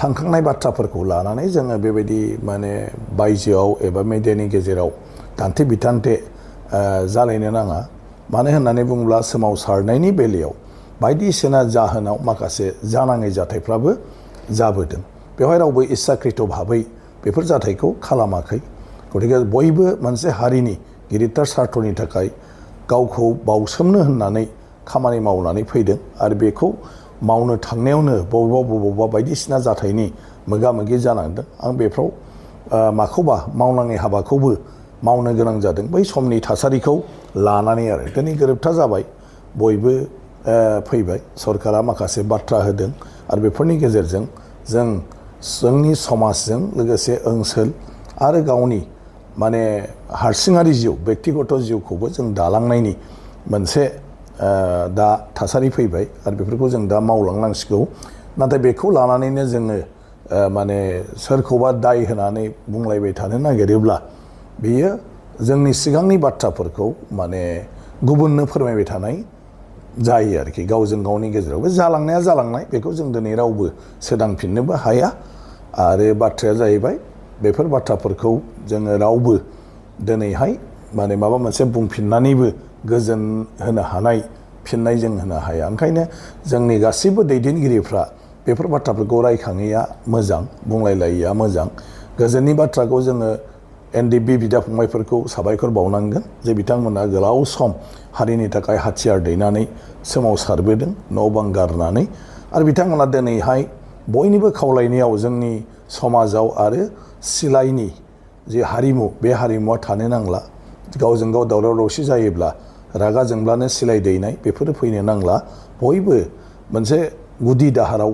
थांखांनाय बाथ्राफोरखौ लानानै जोङो बेबायदि माने बायजोआव एबा मेडियानि गेजेराव दान्थे बिथान्थे जालायनो नाङा। मानो होननानै बुङोब्ला सोमावसारनायनि बेलायाव बायदिसिना जाहोनाव माखासे जानाङै जाथायफ्राबो जाबोदों। बेवहाय रावबो इस्साकृत भाबै बेफोर जाथायखौ खालामाखै। गतिके बयबो मोनसे हारिनि गिदिरथार सार्थनि थाखाय गावखौ बाउसोमनो होननानै खामानि मावनानै फैदों आरो बेखौ मावनो थांनायावनो बबेबा बायदिसिना जाथायनि मोगा मोगि जानांदों। आं बेफ्राव माखौबा मावनाङै हाबाखौबो मावनो गोनां जादों बै समनि थासारिखौ लानानै आरो दिनै गोरोबथा जाबाय, बयबो फैबाय, सरकारा माखासे बाथ्रा होदों आरो बेफोरनि गेजेरजों जोंनि समाजजों लोगोसे ओनसोल आरो गावनि माने हारसिङारि जिउ बेक्तिगत जिउखौबो जों दालांनायनि मोनसे दा थासारि फैबाय आरो बेफोरखौ जों दा मावलांनांसिगौ। नाथाय बेखौ लानानैनो जोङो माने सोरखौबा दाय होनानै बुंलायबाय थानो नागिरोब्ला बेयो जोंनि सिगांनि बाथ्राफोरखौ माने गुबुननो फोरमायबाय थानाय जायो आरोखि। गावजों गावनि गेजेरावबो जालांनाया जालांनाय, बेखौ जों दिनै रावबो सोदांफिननोबो हाया। आरो बाथ्राया जाहैबाय बेफोर बाथ्राफोरखौ जोङो रावबो दिनैहाय माने माबा मोनसे बुंफिननानैबो गोजोन होनो हानाय फिननाय जों होनो हाया। ओंखायनो जोंनि गासैबो दैदेनगिरिफ्रा बेफोर बाथ्राफोरखौ रायखाङैया मोजां, बुंलायलायैया मोजां। गोजोननि बाथ्राखौ जोङो एनडिएफबि बिदा फंबायफोरखौ साबायखर बावनांगोन जे बिथांमोना गोलाव सम हारिनि थाखाय हाथियार दैनानै सोमावसारबोदों न' बां गारनानै। आरो बिथांमोना दिनैहाय बयनिबो खावलायनायाव जोंनि समाजाव आरो सिलायनि जे हारिमु, बे हारिमुवा थानो नांला। गावजों गाव दावराव दावसि जायोब्ला रागा जोंब्लानो सिलाय दैनाय बेफोरो फैनो नांला। बयबो मोनसे गुबै दाहाराव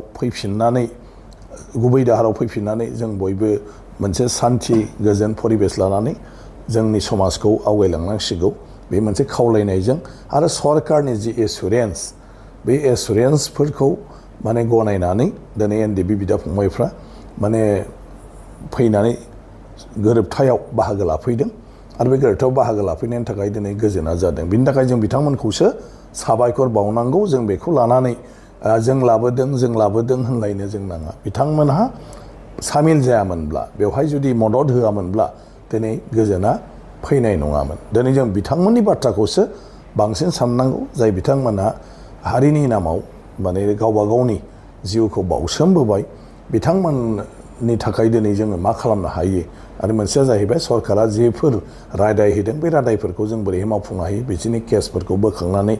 फैफिननानै जों बयबो मोनसे सान्थि गोजोन परिबेस लानानै जोंनि समाजखौ आवगायलांनांसिगौ। बे मोनसे खावलायनायजों आरो सरकारनि जि एसुरेन्स, बे एसुरेन्सफोरखौ माने गनायनानै दिनै एनडिएफबि बिदा फंबायफ्रा माने फैनानै गोरोबथायाव बाहागो लाफैदों आरो बे गोरोबथायाव बाहागो लाफैनायनि थाखाय दिनै गोजोना जादों। बिनि थाखाय जों बिथांमोनखौसो साबायखर बावनांगौ। जों बेखौ लानानै जों लाबोदों होनलायनो जों नाङा। बिथांमोनहा सामिल जायामोनब्ला, बेवहाय जुदि मदद होआमोनब्ला दिनै गोजोना फैनाय नङामोन। दिनै जों बिथांमोननि बाथ्राखौसो बांसिन साननांगौ, जाय बिथांमोनहा हारिनि नामाव माने गावबा गावनि जिउखौ बाउसोमबोबाय। बिथांमोननि थाखाय दिनै जोङो मा खालामनो हायो। आरो मोनसेया जाहैबाय सरकारा जेफोर रादाय होदों बे रादायफोरखौ जों बोरैहाय मावफुंनो हायो, बिसोरनि केसफोरखौ बोखांनानै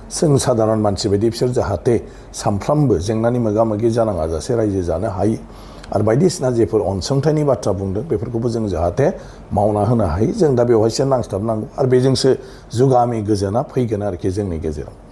जों साधारन मानसि बायदि बिसोर जाहाथे सानफ्रामबो जेंनानि मोगा मोगि जानाङा जासे रायजो जानो हायो। आरो बायदिसिना जेफोर अनसुंथाइनि बाथ्रा बुंदों बेफोरखौबो जों जाहाथे मावना होनो हायो। जों दा बेवहायसो नांथाबनांगौ आरो बेजोंसो जुगामि गोजोना फैगोन आरोखि जोंनि गेजेराव।